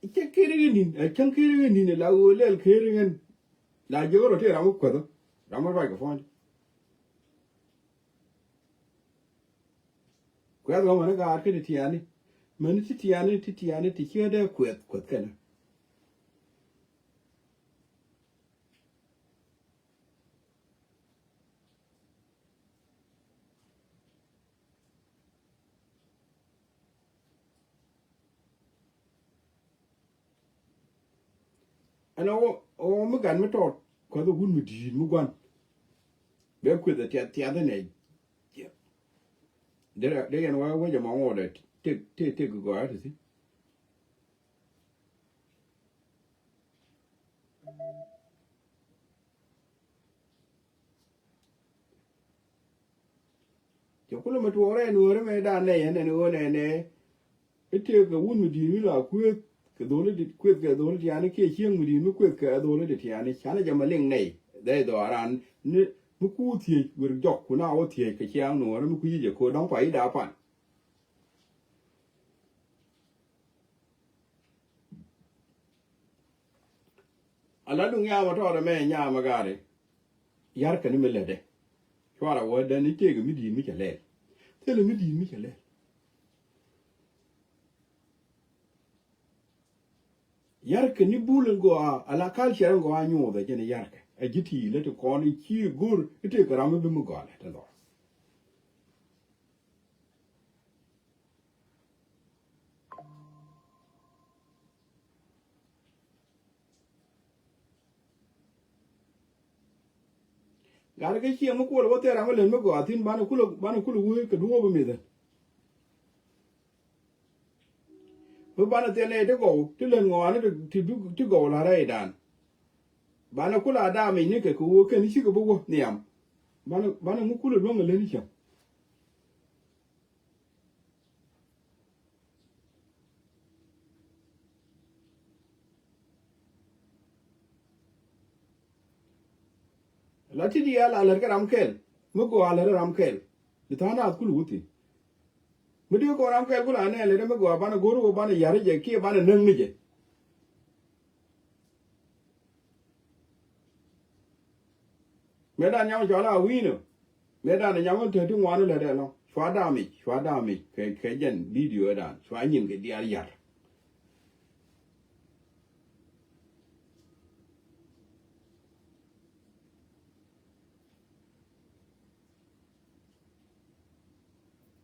Ɛ cäŋ keri ɣän ni̱n, ɛ cäŋ keri ɣän ni̱n la ɣöö lɛl keri ɣän. La jiɛk rɔ tëë ram mi kuäthä. Ram mi ruac kɛ puɔ̱ny. Kuɛth ɣɔmɛ ni gaat kä ti tiani. Mäni ti tiani, ti tiani, ti ciɛ dee kuɛth, kuɛth kɛnɛ. Ɛn ɣöö, ɣöö mi gat mi tɔɔt kuɛth ɛ wut mi di̱i̱t mi gua̱n. Bɛ kueth ɛ tiath, tiath ɛnɛ. Dee, dee yɛn wä wec ɛmɔ ŋuɔt ɛ tëk, tëk, tëk gɔaa ti thi̱n. Cɛ kulɛ mi tuɔɔk rɛy nuɔɔri mɛ dan nɛy ɛn ɛn ɣöö nɛnɛ. I̱ tëëk kɛ wut mi di̱i̱t mi la kuëëth kɛ dholi ti, kuëëth kɛ dholi tiani kiɛ cieŋ mi di̱i̱t mi kuëëth kɛ dholi ti tiani. Canɛ jɛ ma liŋ nɛy dhɛy dhɔaaran ni mi ku thiec wir jɔk ku na wä thiec kɛ ciaŋ nuɔɔri mi ku yic ɛ ko̱o̱t dɔ̱ŋ pa i̱ da̱a̱ pan. Ala duŋ nyam a tɔɔt ɛmɛ nyam a gari. Yar kɛn mi lätdɛ. Cuarɛ wä dɛn i̱ tëëk mi di̱i̱t mi cɛ lɛl. Thilɛ mi di̱i̱t mi cɛ lɛl. Yar kɛn ni bul in gɔaa ala culture in gɔaa nyuuthɛ jɛn yar kɛ. A ji̱ ti lä ti kɔn i̱ ci go̱r i̱ tëëk ram mi bi mi gɔaa lɛ ti dhɔr. Gat kä ciɛ mi kuɔl wä thɛɛr ram mi lät mi gɔaa thi̱n banɛ kulɛ, banɛ kulɛ wee kɛ duɔ̱ɔ̱p mi mithɛ. Mi banɛ thil nɛy ti gɔw ti lät ŋɔaani ti, ti, ti gɔw la rɛydan. Banɛ kula daamic ni kɛ kɛ wee kɛn cikɛ bi wä nhiam. Banɛ, banɛ ŋu kulɛ luäŋ ɛ lät ni cäŋ. La ti diaal a lät kä ram kɛl mi gɔaa a lät ram kɛl. Di tha̱a̱ŋ naath kul wuthin. Mi di kɔn ram kɛl kul a nɛn lät mi gɔaa banɛ go̱r wä banɛ yar jɛ kiɛ banɛ näk ni jɛ. Mëë dan nyam cɔal a wi̱i̱nä. Mëë dan nyam wä te ti ŋuan lät ɛlɔ cua damic, cua damic kɛ, kɛ jɛn bidio dan cua nyin kɛ diaal yar.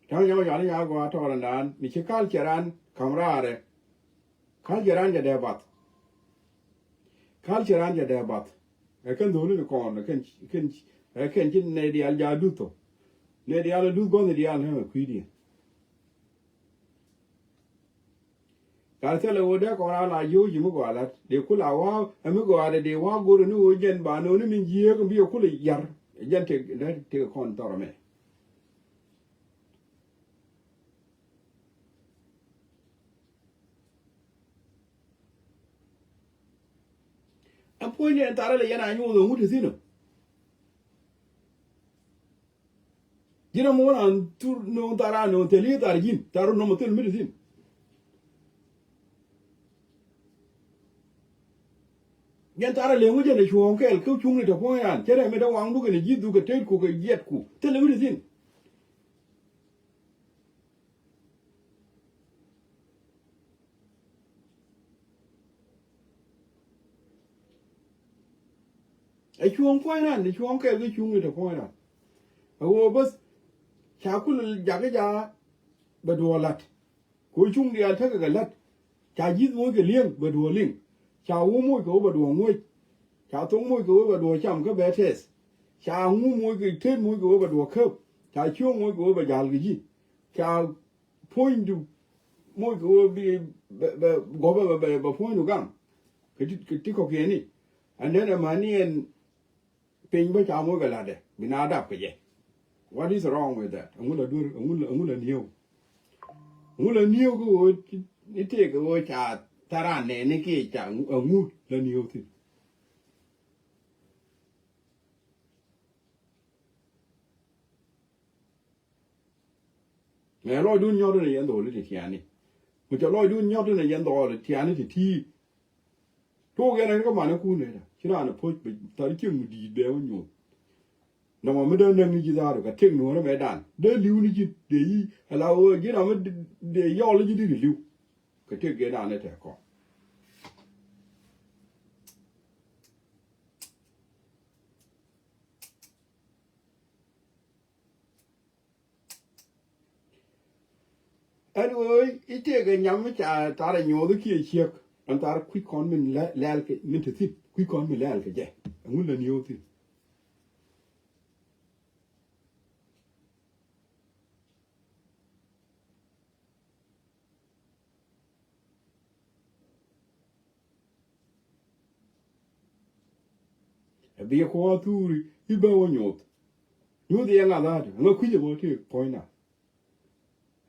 Ta̱a̱ nyɔk cal i̱ nya gɔaa tɔɔr ɛn daan mi ci culture an ka̱m raarɛ. Culture an jɛ dee bath. Culture an jɛ dee bath. Ɛ kɛn dho̱o̱l ni kɔn ɛ kɛn, ɛ kɛn, ɛ kɛn ci nɛy diaal ja̱ duth thok. Nɛy diaal ɛ duth gua̱th diaal ɛ kui̱diɛn. Kar thilɛ ɣöö dee kɔn raan la jiök ji̱ mi gɔaa la̱t dee kul a wa̱a̱ ɛ mi gɔaa dee dee wa̱a̱ go̱r ni ɣöö jɛn ba no̱o̱ni min jiääk bi ɛ kul ɛ yar. Ɛ jɛn tëk dee tëk kɔn thɔrɔ mɛ. Ɛn puɔ̱nyni ɛn tharä lɛ yɛn a nyuɔth ɛŋu te thi̱n ɔ. Ji̱n ɛmɔ wä an thur no̱o̱ŋ thar a no̱o̱ŋ thil i̱ thar ji̱n thar run nɔmɔ thil mi te thi̱n. Jɛn thar a leŋ wä jɛn ɛ cuɔ̱ɔ̱ŋ kɛɛl kä cuŋni te puɔ̱ny ran cɛ rɛm mi te waŋdu kɛn ɛ ji̱thdu kɛ tetku kɛ jiɛtku thil mi te thi̱n. Ɛ cuɔ̱ɔ̱ŋ puɔ̱ny ran, ɛ cuɔ̱ɔ̱ŋ kɛɛl kä cuŋni te puɔ̱ny ran. Ɛ ɣöö bäth ca kul jakä ja bɛ duɔɔk la̱t. Kɛ ɣöö cuŋ diaal tekɛ kɛ la̱t. Ca ji̱th moc kɛ li̱eŋ bɛ duɔɔk li̱ŋ. Ca wum moc kɛ ɣöö bɛ duɔɔk ŋuec. Ca thok moc kɛ ɣöö bɛ duɔɔk cam kä bɛ tɛth. Ca ŋu moc kɛ tet moc kɛ ɣöö bɛ duɔɔk käp. Ca ciöŋ moc kɛ ɣöö bɛ ja̱l kɛ ji̱. Ca puɔ̱nydu moc kɛ ɣöö bi bɛ, bɛ, gɔpɛ bɛ, bɛ, bɛ puɔ̱nydu gaŋ. Kɛ ti, kɛ ti kɔ̱kiɛni. And then ɛmani ɛn piny bä ca moc kɛ la̱tdɛ bi na dap kɛ jɛ. What is wrong with that? Ɛŋu la duer, ɛŋu la, ɛŋu la nieu? Ɛŋu la nieu kɛ ɣöö ni tëëk kɛ ɣöö ca tharan nɛɛni kiɛ ca ɛŋu la nieu thi̱n? Mɛ lɔcdun nyɔt inɛ yɛn dhɔɔli ti tiani. Mɛ cɛ lɔcdun nyɔt inɛ yɛn dhɔɔli tiani ti tii. Tuɔɔk yɛn ɛn kä manɛ kun nɛy da ci raan ɛ po̱c bɛ thar cieŋ mi di̱i̱t bɛ wä nyuɔ̱th. Nɔmɔ mi dee näk ni ji̱ dhaar kɛ tëk nuɔ̱ɔ̱rä mɛ dan dee li̱w ni ji̱ dee yi ala ɣöö ji̱ ram mi dee yɔl ni ji̱ di li̱w. Kɛ tëk yɛn dan ɛ tɛk kɔn. Ɛn ɣöö i̱ tëëkɛ nyam mi ca thar ɛ nyuɔth i̱ kiɛ ciek ɛn thar kui̱c kɔn min lɛ-, lɛl kɛ min te thi̱n kui̱c kɔn min lɛl kɛ jɛ. Ɛŋu lɛ nieu thi̱n? Ɛ bi kuɔth thuri i̱ bä wä nyuth. Nyuth yɛ ŋa̱th a̱a̱t ɛŋa kui̱c ɛmɔ ti puɔ̱nyna.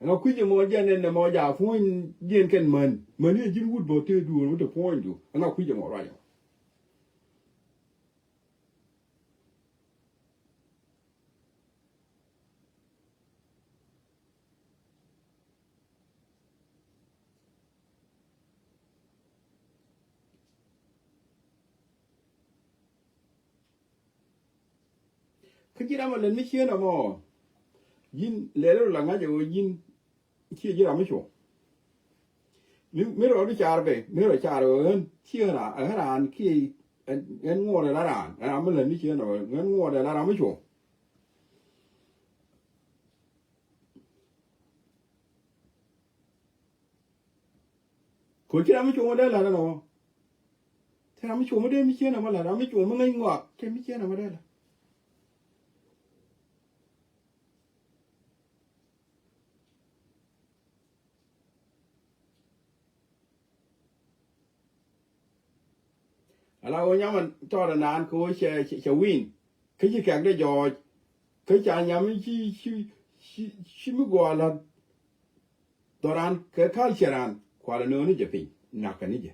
Ɛŋa kui̱c ɛmɔ jɛn ɛn ɛmɔ ja puɔ̱ny jiɛn kɛn män män i̱ ji̱n wut bä ti duɔ̱ɔ̱r wä ti puɔ̱nydu ɛŋa kui̱c ɛmɔ ruac ɛmɔ. Kä ji̱n ram a lät mi cieen ɛmɔ. Ji̱n lɛl rɔ la ŋa̱c ɛ ɣöö ji̱n ciɛ ji̱ ram mi cuɔ. Mi, mi rɔ di car bɛ, mi rɔ car ɛ ɣöö ɣän ciɛ ɣän raan kiɛ ɣän ŋuɔ̱t ɛ la raan, ɛ ram mi lät mi cieen ɛmɔ, ɣän ŋuɔ̱t ɛ la ram mi cuɔ. Kɛ ci ram mi cuɔ̱ŋ mi dee la̱t ɛnɔ. Te ram mi cuɔ̱ŋ mi dee mi cieen ɛmɔ la̱t, ram mi cuɔ̱ŋ mi ŋäc ŋɔak te mi cieen ɛmɔ dee la̱t. Ala ɣöö nyamɛ tɔɔt ɛnan kɛ ɣöö cɛ, cɛ, cɛ win. Kä ci kɛ̈k dee jɔɔc. Kä ca nyam ci, ci, ci, ci mi gɔaa la̱t. Dhɔran kɛ culture ran kualɛ nööni jɛ piny nakä ni jɛ.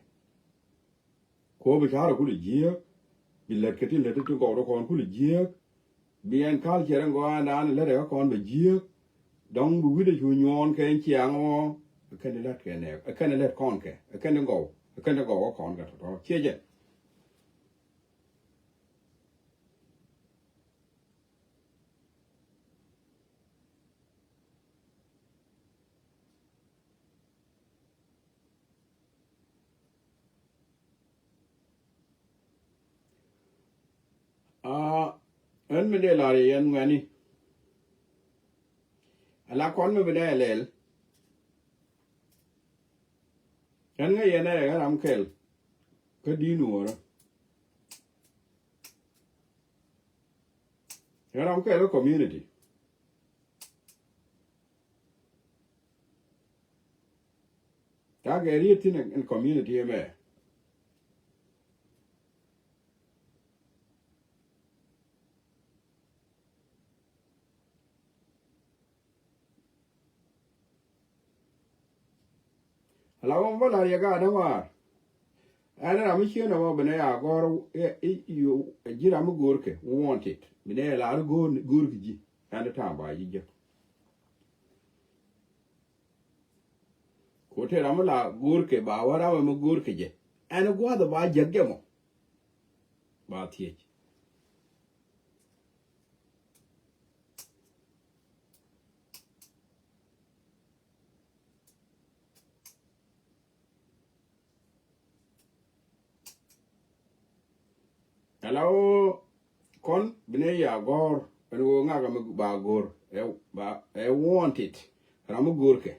Kuɔ bi ca̱rä kulɛ jiääk. Bi lät kɛ ti lät ti gɔw rɔ kɔn kulɛ jiääk. Bi ɛn culture in gɔaa ɛn daan lät ɛ kä kɔn bɛ jiääk. Dɔ̱ŋ bi wi̱cdɛ cu nyuɔɔn kɛ ɛn ciaŋ ɔ. Ɛ kɛn di lät kɛ nɛɛk ɛ kɛn di lät kɔn kɛ ɛ kɛn di gɔw ɛ kɛn di gɔw kä kɔn kɛ tɔ̱tɔ̱ ciɛ jɛ. Aa, ɛn mi dee lar yɛ yɛn ŋuɛni. Ala kɔn mi bi nɛ lɛl. Ɛn ŋäc yɛn ɛ ɣän ram kɛl. Kä di̱t nuɔɔrä. Ɣän ram kɛl kä community. Ca gɛ riet thin in community ɛmɛ. Ala wä mi bä la̱r yɛ gaat dämaar. Ɛn ram mi cieen ɛ wä bi nɛ ya gɔ̱r ɛ, ɛ, ɛ, ji̱ ram mi go̱o̱rkɛ wanted. Bi nɛ ya la̱r go̱o̱r, go̱o̱rkɛ ji̱. Ɛn ta̱a̱ ba ji̱ jek. Ku te ram mi la go̱o̱rkɛ ba wä ram mi go̱o̱rkɛ jɛ. Ɛn gua̱a̱th ba jek jɛ mɔ. Ba thiec. Ala wä kɔn bi nɛ ya gɔ̱r ɛn ɣöö ŋakä mi ba go̱r ɛ, ba, ɛ wanted. Ram mi go̱rkɛ.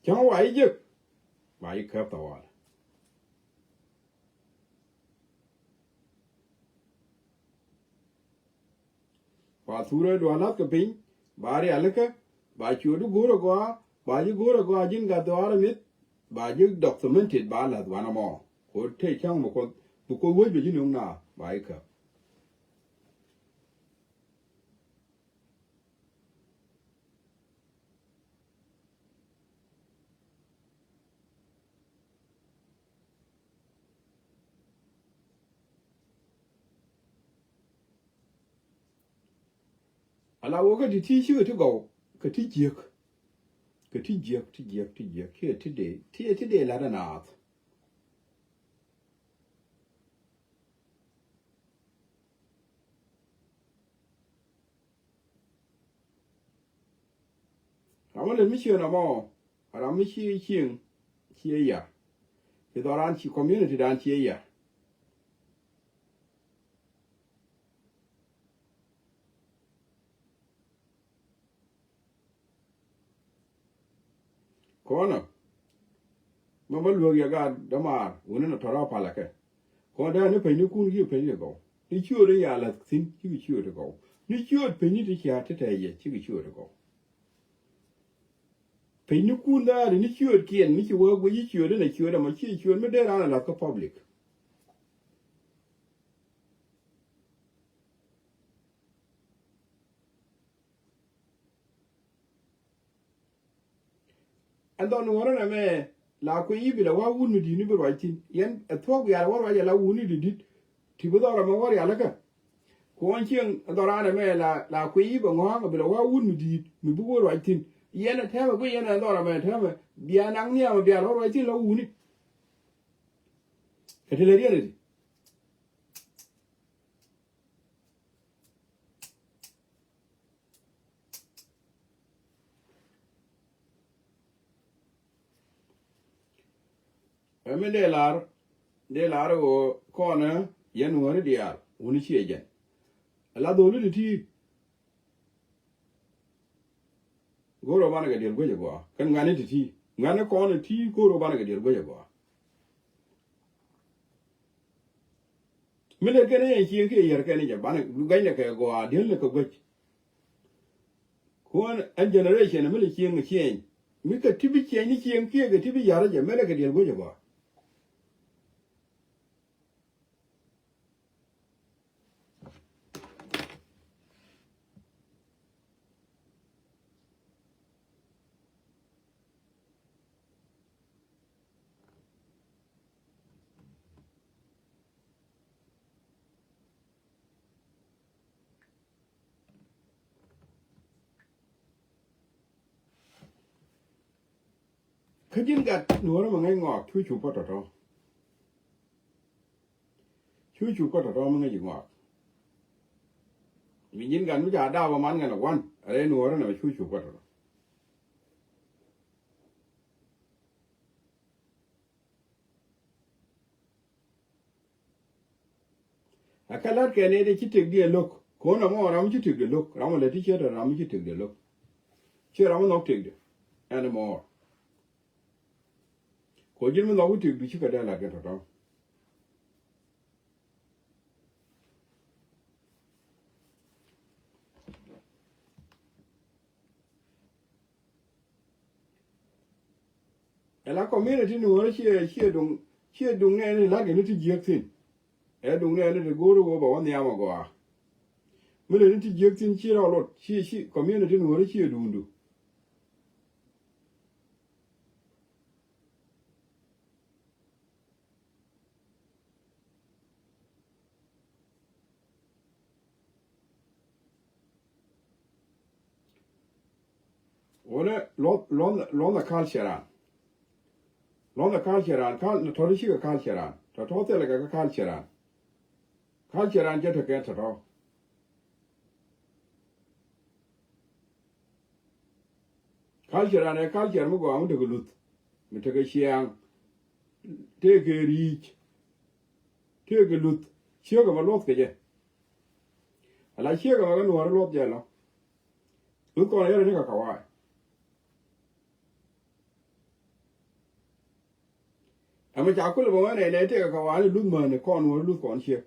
Cäŋ wa i̱ jek ba i̱ käp thawal. Ba thurɛ dua̱n la̱th kɛ piny ba rialikä ba ciötdu go̱o̱r agɔaa ba ji̱ go̱o̱r agɔaa ji̱n gat dhɔaarä mi̱th ba ji̱ documented ba la̱th wanɛ mɔ. Ko te cäŋ mi kuoth bi kuoth wec bɛ ji̱ nöŋ na ba i̱ käp. Ala wä kä ti ti cikɛ ti gɔw kɛ ti jiäk. Kɛ ti jiäk, ti jiäk, ti jiäk, ti ti dee, ti ti dee lat anaath. Ram mi lät mi cieen amɔ, ram mi ci cieŋ ciɛ ya. Ci dhɔran ci community dan ciɛ ya. Kɔnä mɛ bä luäk yɛ gaat dämaar wuni nɔ tɔrɔ palɛ kɛ. Kɔn dee ni peny ni kun ki peny ni gɔw ni ciööt in ya lath thin ci ki ciööt in gɔw ni ciööt peny ni ti cia ti tɛɛ yɛ ci ki ciööt in gɔw. Peny ni kun dhaari ni ciööt kiɛn ni ci wä guic ci ciööt in a ciööt ama ci ciööt mi dee raan a lath kä public. Ɛn dhɔn ŋuɔ̱rä nɛmɛ la kui̱ i̱ bi la wa̱a̱ wun mi di̱i̱t ni bi ruac thi̱n yɛn ɛ thuɔ̱k wial wä ruac ala wun ni di̱t di̱t. Ti bi dhɔr ɛmɛ wä rialikä. Kuɔn cieŋ ɛn dhɔr an ɛmɛ la, la kui̱ i̱ bɛ ŋɔ̱a̱ŋ bi la wa̱a̱ wun mi di̱i̱t mi bi wä ruac thi̱n. Yɛn ɛ tɛmɛ kui̱ yɛn ɛn dhɔr ɛmɛ tɛmɛ bia naŋ nhiam bial wä ruac thi̱n la wuni. Kɛ ti lɛ riɛn ɛ ti. Ɛ mi dee lar, dee lar ɣöö kɔnɛ yɛn ŋuäri diaal wuni ciɛ jɛn. Ala dholi ti ti. Go̱o̱r ɣöö banɛ kɛ diɛl guec ɛ gɔaa kɛn ŋuɛ̈ni ti ti ŋuɛ̈ni kɔn ɛ ti go̱o̱r ɣöö banɛ kɛ diɛl guec ɛ gɔaa. Mi lɛ kɛn ɛ cieŋ kiɛ yär kɛn ɛ jɛ banɛ guɛcnɛ kɛ gɔaa diɛlnɛ kɛ guec. Kuɔn ɛn generation mi lɛ cieŋ ɛ cieŋ mi kɛ ti bi cieŋ ni cieŋ kiɛ kɛ ti bi yär ɛ jɛ mi lɛ kɛ diɛl guec ɛ gɔaa. Kä ji̱n gat nuɔ̱ɔ̱rä mɛ ŋäc ŋɔak cu cup kä tɔ̱tɔ̱. Cu cup kä tɔ̱tɔ̱ mi ŋäc i̱ ŋɔak. Mi ji̱n gat mi ca daap ɛ man ŋän ɛ gua̱n rɛy nuɔ̱ɔ̱rä nɛ cu cup kä tɔ̱tɔ̱. A kä la̱t kɛ nɛy ti ci tëkdiɛn lo̱k. Kɔn ɛmɔ ram mi ci tëkdɛ lo̱k, ram mi lät ti ciɛ tɔ̱ ram mi ci tëkdɛ lo̱k. Ciɛ ram mi nhɔk tëkdɛ ɛn ɛmɔ. Kɔ ji̱n mi nhɔk wi̱i̱ tëkdu cikɛ dee lat kɛ tɔ̱tɔ̱. Ɛ la community ni ɣöö ciɛ, ciɛ duŋ, ciɛ duŋ nɛɛni la̱t kɛ ni ti jiäk thi̱n. Ɛ duŋ nɛɛni ti go̱o̱r ɣöö bɛ wä nhiam agɔaa. Mi lɛ ni ti jiäk thi̱n ci rɔ lot, ci, ci community ni ɣöö ciɛ duŋdu. Wunɛ luɔth, luɔth, luɔth ɛ culture an. Luɔth ɛ culture an, cul-, tɔ̱ ti cikɛ culture an. Tɔ̱ tɔ̱ thilɛ kɛ kɛ culture an. Culture an cɛ tekɛ tɔ̱tɔ̱. Culture an ɛ culture mi gɔaa mi tekɛ luth, mi tekɛ ciaŋ, tekɛ ri̱i̱c, tekɛ luth. Ciek ɛmɛ luɔth kɛ jɛ. Ala ciek ɛmɛ kɛ nuɔ̱ɔ̱ri luɔth jɛ lɔ. Luth kɔn yɛrɛ ni kɛ kawaai. Ɛmɛ ca kulɛ bä ŋuɛ̈nɛ nɛ tëëkɛ kɛ wa̱a̱ni luth mäni kɔn wä luth kɔn ciek.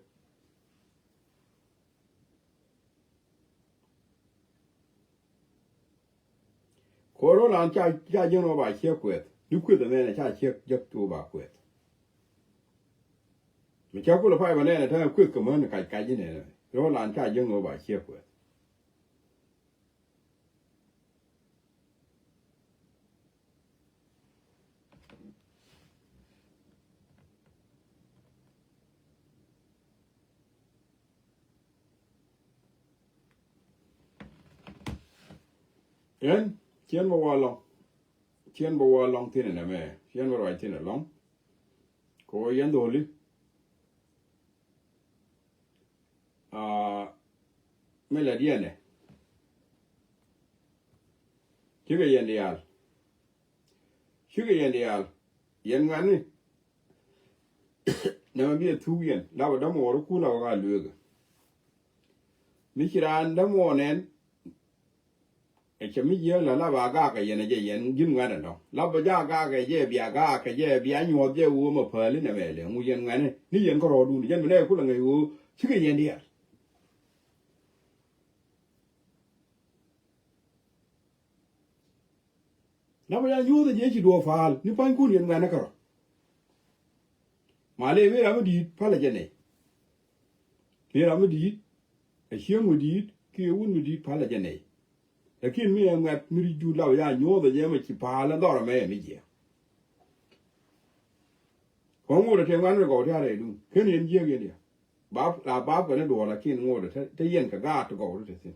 Koro lan ca, ca ji̱n wä ba ciek kuɛth. Ni kueth ɛmɛnɛ ca ciek jek ti wä ba kuɛth. Mi ca kulɛ pay bä nɛnɛ tɛn kueth kɛ mäni kac kac inɛnɛ. Ro lan ca ji̱n wä ba ciek kuɛth. Yɛn ciɛn bä wä lɔŋ. Ciɛn bä wä lɔŋ thin ɛnɛ mɛ. Ciɛn bä ruac thin ɛlɔŋ. Kɛ wä yɛn dholi. Aa, mi lɛ diɛnɛ. Cikɛ yɛn diaal. Cikɛ yɛn diaal. Yɛn ŋuɛ̈tni. Nɛmɛ bi ɛ thuk yɛn. Lapɛ dämuɔɔrikun lapɛ ka lueekä. Mi ci raan dämuɔɔr nɛn. Ɛ cɛ mi jiääk la, la ba gaak kɛ yɛn, ɛ jɛ yɛn ji̱n ŋuɛ̈t ɛnɔ. La ba ja gaak kɛ jɛ, bia gaak kɛ jɛ, bia nyuɔ̱th jɛ wä ma päli nɛmɛ lɛ ŋu yɛn ŋuɛ̈ni ni yɛn kärɔɔdun. Jɛn mi nɛ kulɛ ŋäc ɣöö cikɛ yɛn diaal. La ba ja nyuɔ̱th ɛ jɛ ci duɔɔk pa̱a̱l ni pa̱nykun yɛn ŋuɛ̈ni kärɔ̱. Malɛ mi ram mi di̱i̱t palɛ jɛ nɛy. Mi ram mi di̱i̱t ɛ cieŋ mi di̱i̱t kiɛ wun mi di̱i̱t palɛ jɛ nɛy. Lakin mi ɛ ŋuɛ̈t mi ri̱cdu la ba ya nyuɔ̱th ɛ jɛ mɛ ci pa̱a̱l ɛ dhɔr ɛmɛ ɛ mi jiɛ. Kɔn ŋot ɛ te ŋuɛ̈t ni gɔw ti a rɛydun ken yɛn jiääk yɛn diaal. Bap la bap kɛ ni duɔɔr lakin ŋot ɛ te, te yɛn kɛ gaat ti gɔw ti te thi̱n.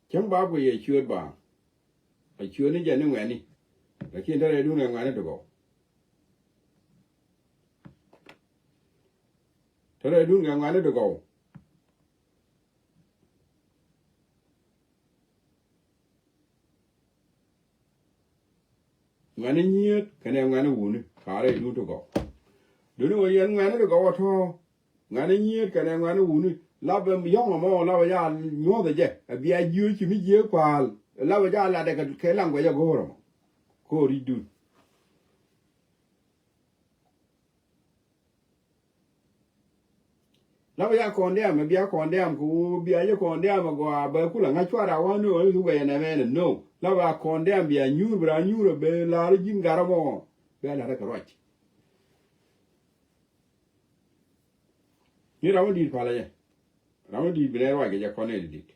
Cäŋ bap kɛ yɛ ciööt baaŋ. A ciööt ni jɛ ni ŋuɛ̈ni. Lakin te rɛydun kɛ ŋuɛ̈ni ti gɔw. Te rɛydun kɛ ŋuɛ̈ni ti gɔw. Ŋuɛ̈ni nyieet kɛnɛ ŋuɛ̈ni wuni ka rɛydun ti gɔw. Duni wä yɛn ŋuɛ̈ni ti gɔw a tɔ̱. Ŋuɛ̈ni nyieet kɛnɛ ŋuɛ̈ni wuni. Lapɛ yɔ̱ŋ ɛmɔ lapɛ ya nyuɔ̱th ɛ jɛ. A bia jiöc ci mi jiee pa̱a̱l. Lapɛ ja latdɛ kɛ, kɛ laŋ guɛc a go̱o̱r ɛmɔ. Ko̱o̱r ri̱cdun. La bia condemn, bia condemn kɛ ɣöö bia jɛ condemn a gɔaa bɛ kulɛ ŋa̱c cuarɛ a wani ɣöö ni wɛyɛ nɛmɛ nɛ no. La bia condemn bia nyuur bia nyuur bɛ lar ji̱n garɛ mɔ. Bɛ lar kɛ ruac. Ni ram mi di̱i̱t palä jɛ. Ram mi di̱i̱t bi nɛ ruac kɛ jɛ kɔn nɛ di̱i̱t.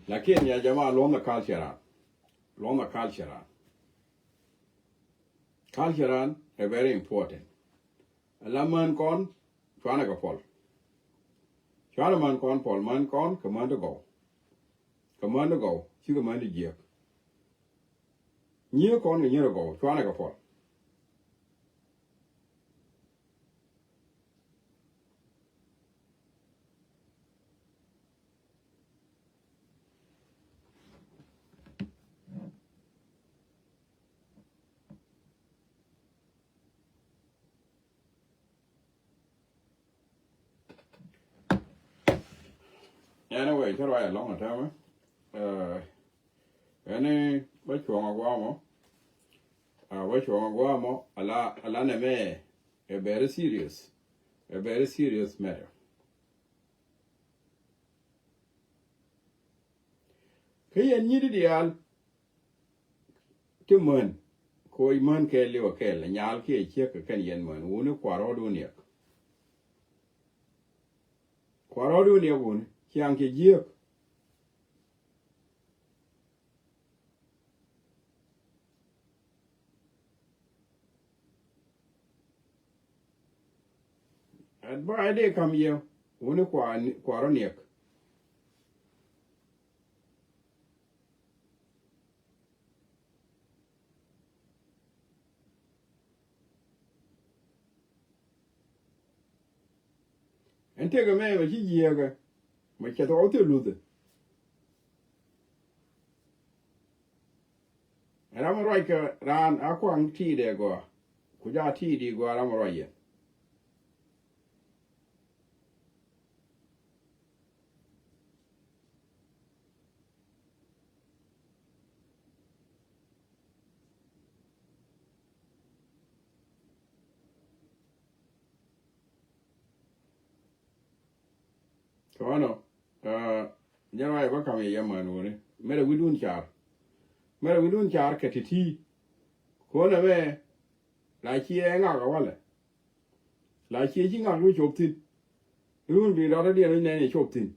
Lakin ya jama luɔ̱ŋ ɛ culture an. Luɔ̱ŋ ɛ culture an. Culture an ɛ very important. Ala män kɔn cuanɛ kɛ pɔl. Cuanɛ män kɔn pɔl, män kɔn kɛ män ti gɔw. Kɛ män ti gɔw cikɛ män ti jiäk. Nyiee kɔn kɛ nyier ɛ gɔw cuanɛ kɛ pɔl. Anyway, cä ruac ɛlɔ̱ŋ ɛ täämɛ. Ɛni bä cuɔ̱ŋ ɛ guamɔ. Bä cuɔ̱ŋ ɛ guamɔ ala ala nɛmɛ. A very serious, a very serious matter. Kä yɛn nyi̱t diaal ti män, koc män kɛɛliw ɛ kɛl nyal kiɛ ciek kɛ kɛn yɛn män wuni kuarɔɔdu niɛk. Kuarɔɔdu niɛk wuni ciaŋ cɛ jiek. Advice dee kam yɛ wuni kuarɔ niɛk. Ɛn tëëkɛ mɛ mɛ ci jiɛɛkɛ mɛ cɛ thɔɔk thil luthɛ. Ram ruac kɛ raan a kuaŋ ti̱i̱dɛ gɔaa ku ja ti̱i̱di gɔaa ram ruac yɛ. Kɔnɔ nyɛ ruac bä kam yɛ yɛ män wuni mɛrɛ wi̱dun car. Mɛrɛ wi̱dun car kɛ ti̱ti̱. Kɔnɔ mɛ la ciɛ ŋak a walɛ. La ciɛ ci ŋak mi cop thi̱n. Run bi rɔt a diɛn wi̱c nɛn yɛ cop thi̱n.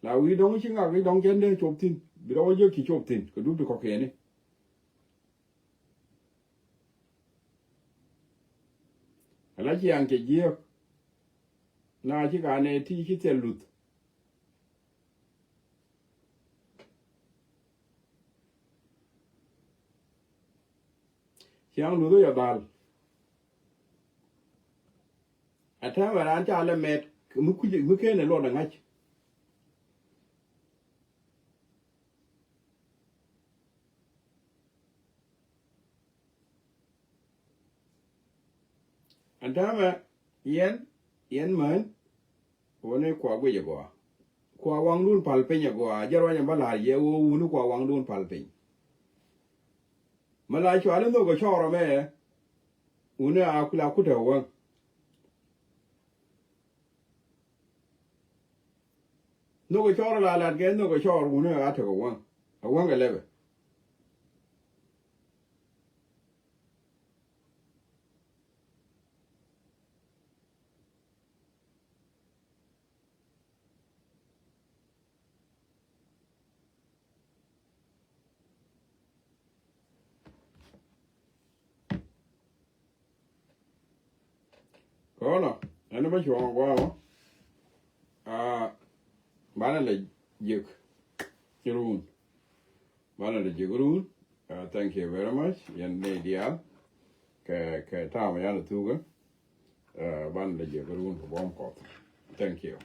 La wi̱i̱ dɔ̱ŋ ci ŋak wi̱c dɔ̱ŋ cɛn dee cop thi̱n bi rɔt wä jiök ci cop thi̱n kɛ dup ti kɔ̱kiɛni. Ala ciaŋ cɛ jiääk na ci ka nɛ ti ci thil luth. Ciaŋ luth ɔ yɛ dhal. A täämɛ raan ca lɛ mɛt mi kuc mi ken ɛ luɔt ɛ ŋa̱c. Ɛn täämɛ yɛn yɛn män wuni kua guic ɛ gɔaa. Kua waŋdun pal piny ɛ gɔaa jɛ ruany ɛn bä la̱r yɛ wuni kua waŋdun pal piny. Mɛ la cuali nhök ɛ cɔɔr ɛmɛ wuni a kula kutɛ wäŋ. Nhök ɛ cɔɔr la lat kɛ nhök ɛ cɔɔr wuni a tek ɛ wäŋ ɛ wäŋ ɛ lɛpɛ. Kɔnɔ ɛn bä cuɔ̱ŋ guamɔ. Banɛ lɛ jiɛk run. Banɛ lɛ jiɛk run. Thank you very much yɛn nɛy diaal. Kɛ kɛ ta̱a̱m yan thukä. Banɛ lɛ jiɛk run kɛ buɔ̱m kɔth. Thank you.